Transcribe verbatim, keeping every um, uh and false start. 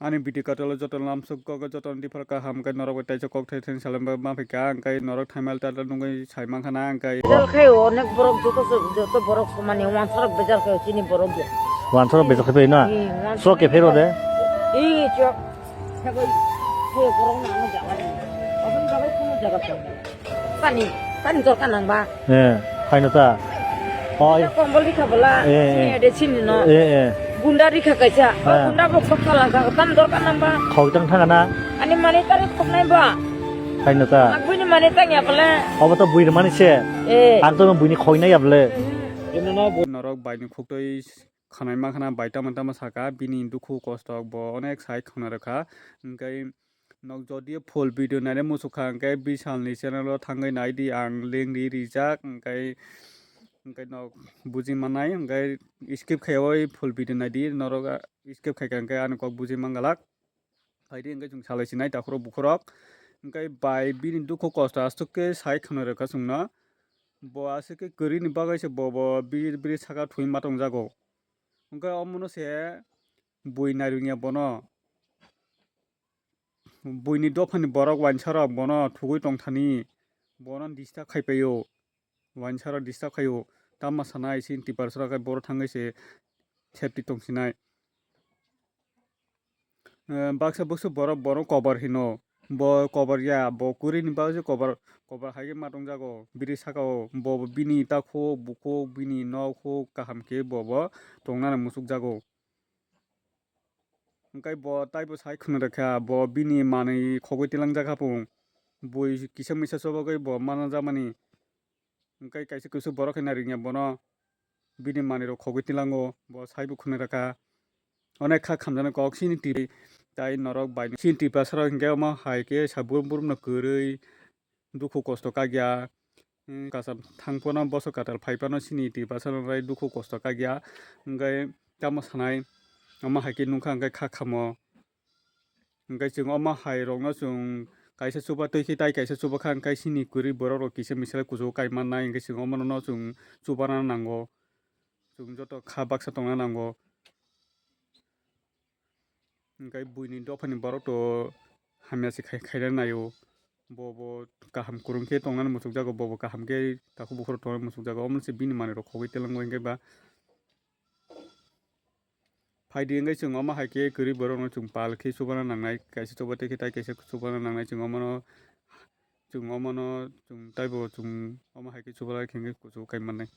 Ani video katalo joto lamsok kok joto ni diphar kaham khe norok bai taisa kok thai thani salam ma phaikha, hwnkhe norok thaimal tata nungwi sai mankha na, hwnkhe. Jal khe onek borok joto se-, joto borok somani wansarok bejal khe chini borok ya. Wansarok bejal khe na? Ee, wansarok sok khe phero de? Ee, chok. Sagoi, khe borok na ano jaga ni. Aboni bagwi kono jaga tong. Tani, tani dorkar nang ba? Eh, phaino ta. Oh, kombol rikha bwla, eh, eh, sini ede sini no. Eh, eh. Gunda rikha kaisa, oh, eh, gunda bo khok khalang kha, tani dorkar nang ba? Khok tang thanga na? Ani mani tari khok nai ba? Phaino ta. Ang buini mani tang ya bwle. Obo to bui rwmani se. Eh. Ang to buini khok nai ya bwle. Norok bai ni khok twi khanai ma khana bai tamo tamo saka, bini dukhu kosto bo onek sai khwna rwkha. Hwnkhe nok jodi full video naina muchukha, hwnkhe Bishalni channel o thangwi naidi, ang link ri rijak, hwnkhe, hwnkhe nok buji mannai, hwnkhe skip khaiwi full video naidi, norok skip khaikha hwnkhe ani kok buji mangalak. Phaidi hwnkhe chwng salai sinai takhurok bukhurok, hwnkhe bai bini dukhu kosto aswk khe sai khwna rwkha chwngno, bo aswk khe kwrwini bagwi se bo, bo biri, biri saka thwi ma tongjago. Hwnkhe omono se bui nairwngya bono. Buini dophani borok wansarok bono thugwi tongthani, bono disturb khaipaio. Wansarok disturb khaio. Tamo sanai sini tiprasarok khe borok thangwi se safety tongsinai. Eh, baksa bwswk borok bono kobar hino. Bo kobar ya, bo kwrwini bagwi se kobar, kobar hai khe ma tongjago. Biri saka o, bo bini takhuk, bukhuk, bini nok huk kaham khe bo, bo tongnani muchukjago. Hwnkhe bo taibo sai khwna rwkha, bo bini manwi khogwi tilangjak hapung. Bui kisa misa chobagwi bo mana jakmani. Hwnkhe kaisa kusu borok khe nairwngya bono, bini manwirok khogwi tilango, bo saibo khwna rwkha. Onek kha khamjaknai kok sini twi, tai norok bai sini twi bwsarok hwnkhe omo hai khe sa burum burum no kwrwi dukhu kosto kagya. Hmm, kasam thang phano bosok kwtal phai phano sini twi bwsarok bai dukhu kosto kagya. Hwnkhe tamo sanai omo hai khe nukha hwnkhe kha khamo. Hwnkhe chwng omo hai rokno chwng kaisa chuba twi khe tai kaisa chuba kha, hwnkhe sini kwrwi borok rok kisa misa kuchugo kai mannai, hwnkhe chwng omo no chwng chubana nango, chwng joto kha baksa tongna nango. Hwnkhe buini dophani borok to hamya se khai, khaina naio, bo, bo kaham kwrwng khe tongnani muchukjago, bo, bo kaham khe takhuk bukhuk rok tongnani muchukjago, omo se bini manwi rok khogwi tilango, hwnkhe ba. Phaidi hwnkhe chwng omo hai khe kwrwi borokno chwng pal khe chubana nangnai, kaisa chuba tei khe tai kaisa chubana nangnai, chwng omono, chwng omono, chwng taibo chwng omo hai khe chubalai khe kuchugo kai mannai.